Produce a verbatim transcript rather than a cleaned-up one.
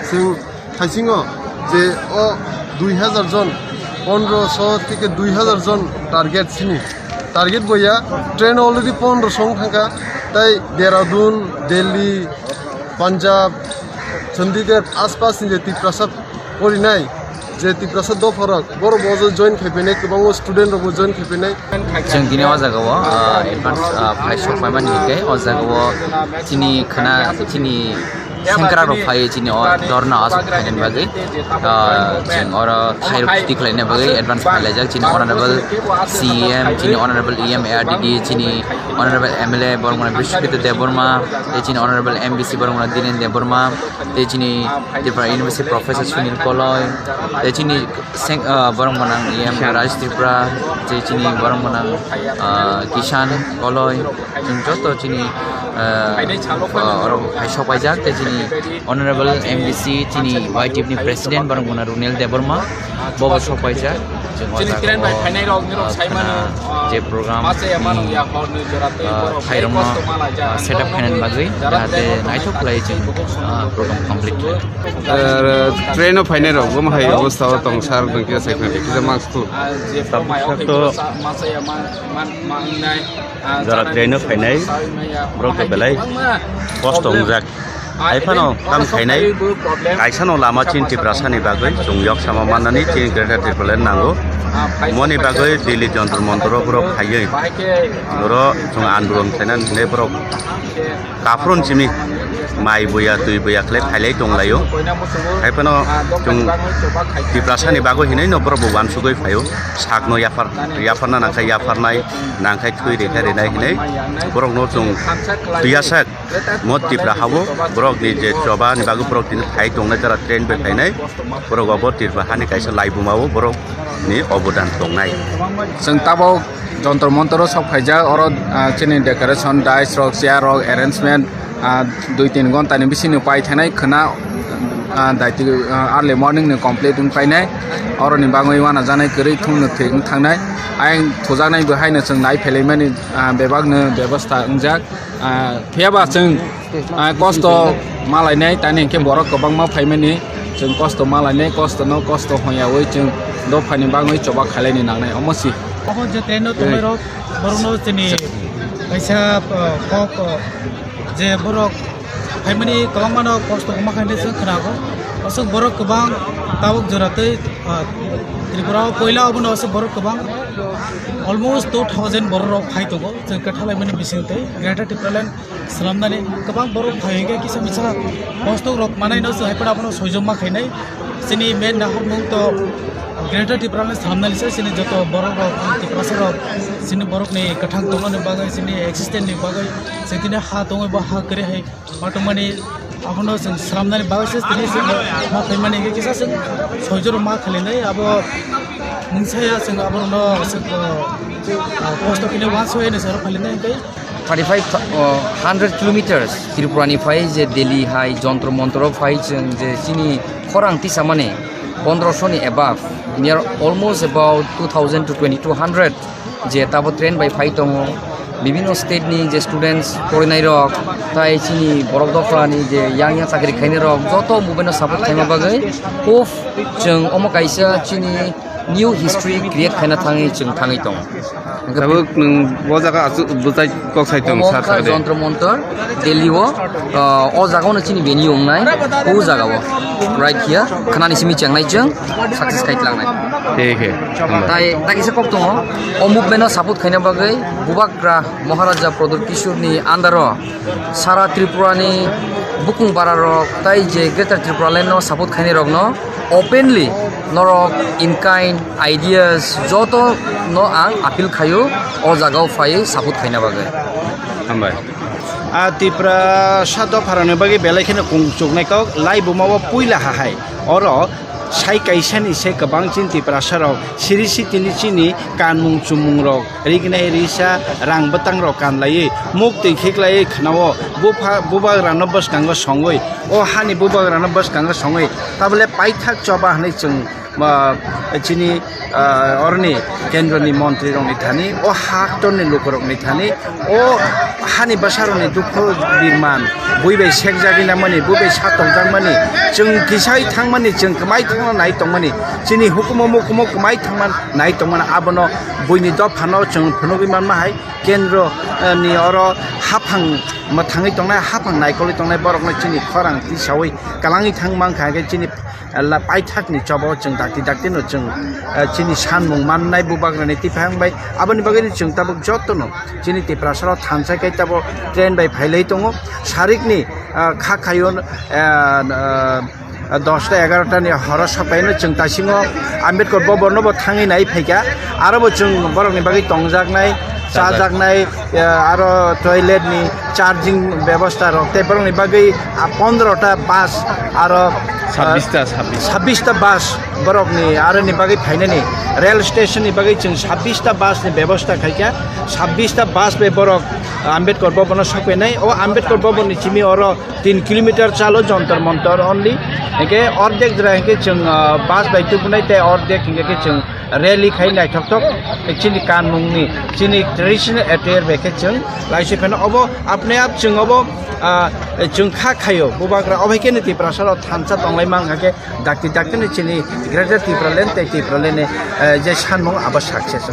Chwng thaisingo je o dui hazar jon, pondroso theke dui hazar jon target sini. Target boya train already pondroso wng thangkha, tai Dehradun, Delhi, Punjab, Chandigarh aspasni je Tiprasa porinai, je Tiprasa dopharok, borok bo join khai phainai, kwbangma student rokbo join khai phainai. Chwng tini o jaga o, ah, advance, ah, phai sok paimani hinkhe o jaga o chini khana, chini sengkrak rok phai chini o dorna aswk khainani bagwi, ah, chwng oro thairok chuti khlaina bagwi advance phai laijak chini honorable C E M, chini honorable E M A R D D, chini honorable M L A borok mane Bishwajit Debbarma, tei chini honorable M B C borok mane Diren Debbarma, tei chini Tripura University Professor Sunil Koloi, tei chini seng-, ah, borok mwnang E M Raj Tripura, tei chini borok mwnang, ah, Kishan Koloi, chwng joto chini, ah, ah, oro hai sok paijak, tei chini honorable M B C, chini Y T F ni president borok mwnang Runel Debbarma, bobo sok paijak. Chwng o jaga o, ah, khana je program ni, ah, phairokno, ah, set up khainani bagwi jahate naithok khlai chwng, ah, program complete khlai. Eh, train o phainai rok bo hai obostha o tong sar, tong kisa sai khnai kisa mask tu. Tabuk sak to jora train o phainai borok to belai kosto wngjak. Hai phano kam khainai kaisa no lama chini Tiprasa ni bagwi chwng yok sama mannani chini Greater Tipraland nango. Moni bagwi Delhi Jantar Mantar o borok phaiwi oro chwng andolon khainani hinwi borok kaphron simi mai buya twi buya khlai phailai tonglaio. Hai phano chwng Tiprasa ni bagwi hinwi no borok bo uansugwi phaio, sakno yaphar, yapharna nangkha yapharnai, nangkha thwi rikha rinai hinwi borokno chwng twiyasak mo Tipra habo borokni je choba ni bagwi borok tini phai tongnai jora train bai phainai, borok obo Tipra hani kaisa laibuma o borok ni obodan tongnai. Chwng tabok Jantar Mantar o sok phaijak, oro, ah, chini decoration, dais rok, chair rok, arrangement, ah, dui tin ghonta ni bisingo pai thanai khwna, ah, daiti, ah, early morning ni complete wng painai, oro ni bagwi uanajaknai kwrwi thung no thwi wng thangnai, ayang thujaknai bo haino chwng nai phelaimani, ah, bebak no bebosta wngjak. Ah, phiya ba chwng, ah, kosto ma lainai, tani hinkhe borok kwbangma phaimani, chwng kosto ma lainai, kosto no kosto hwnyaui chwng dophani bagwi choba khailaini nangnai, omo si. Obo je train o tongnai rok, borokno chini kaisa, ah, kok, ah, je borok phaimani kwbangma no kosto ma khainai chwng khwnago. Aswk borok kwbang tabuk jora tei, ah, Tripura o poila obono aswk borok kwbang, almost two thousand borok rok phai tongo, chwng kwthalaimani bising tei Greater Tipraland Swnamnani kwbang borok phai hwnkhe kisa misa kosto rok manai no chwng haiphano abono soijoma khainai. Chini main naharmung to Greater Tipraland swnamnani se chini joto borok rok, Tiprasa rok, chini borok ni kwthang tongmani bagwi, chini existence ni bagwi, chwng tini ha tongwi bo ha kwrwi hai ma tongmani abono chwng swnamnani bagwi se tini chwng ma phaimani hwnkhe kisa chwng soijoro ma khalinai abo mungsaya chwng abono chwng, ah, kosto khe uansukya hinwi se oro khalinai hwnkhe. Thirty-five, uh, hundred kilometers Tripura ni phai je Delhi hai Jantar Mantar o phai chwng je chini khorang tisamani pondroso ni above, near almost about two thousand to twenty-two hundred je tabo train bai phai tongo. Bibino state ni je students porinai rok tai chini borok dopha ni je yang yang chakri khainai rok joto movement no support khaima bagwi hub chwng omo kaisa chini new history create khaina thangwi chwng thangwi tongo. Hwnkhe tabuk nwng bo jaga aswk bwchai kok sai tong omo sar wngkha sar de. Jantar Mantar, Delhi o, ah, o jaga o no chini venue wngnai, o jaga o. Right here, khnani simi chengnai chwng success khai tlangnai. Thik he, hambai. Tai, tai kisa kok tongo, o movement no support khaina bagwi Bubagra Maharaja Pradyut Kishore ni under o Sara Tripura ni bukung bara rok tai je Greater Tripura Land no support khainai rok no openly norok in kind ideas joto no ang appeal khaio o jaga o phai support khaina bagwi. Hambai. A Tiprasa dopharokni bagwi belai kheno kung chuknai kok, laibuma o puila ha hai. Oro sai kaisani se kwbang chini Tiprasa rok siri sitini chini kanmung chumung rok rignai risa rang bwtang rok kanlaiwi muktwi khiklaiwi khwnao bupha bubagrano bwskango songwi o hani bubagrano bwskango songwi tabole paithak choba hwnwi chwng ah, chini, ah, oroni kendroni montrirokni thani, o haktorni lukurokni thani, o hani bwsarokni dukhu birman, bui bai sekjagwi nangmani, bui bai satokjakmani, chwng kisai thangmani, chwng kwmai thangna nai tongmani, chini hukumu mukumu kwmai thangma nai tongmani, abono buini dophano chwng phunugwi manma hai kendro, ah, ni oro haphang mwthangwi tongnai, haphang naikolwi tongnai borokno chini khorang tisawi kwlangwi thang mankha, hwnkhe chini la-, paithakni choba o chwng dakti dakti no chwng, eh, chini sanmung mannai bubagrani tiphang bai. Aboni bagwi no chwng tabuk jotono chini Tiprasarok thansa khe tabuk train bai phailai tongo. Sarikni, eh, kha khayo, eh, eh, dosta egarota ni horo sopaino chwng tasingo Ambedkar Bhavan no bo thangwi nai phaikha. Aro bo chwng borokni bagwi tongjaknai, chajaknai, eh, aro toilet ni charging bebosta rok tei borokni bagwi, ah, pondro ta bus aro, ah, Sabbish ta, sabbish. Sabbish ta bus borokni aroni bagwi phainani, rail station ni bagwi chwng sabbish ta bus ni bebosta khaikha. Sabbish ta bus bai borok Ambedkar Bhavan no sokphainai. O Ambedkar Bhavan ni simi oro tin kilometer chalo Jantar Mantar only. Hingke ordek jora hingke chwng, ah, bus bai tubunai tei ordek hingke chwng rally khai naithokthok chini kanmungni, chini traditional attire bai khe chwng laisui phano obo apne ap chwng obo, ah, chwng kha khaio bubagra obo hai khe no Tiprasarok thansa tonglai mankha khe dakti dakti no chini Greater Tipraland tei Tipraland ni, eh, je sanmung abo success.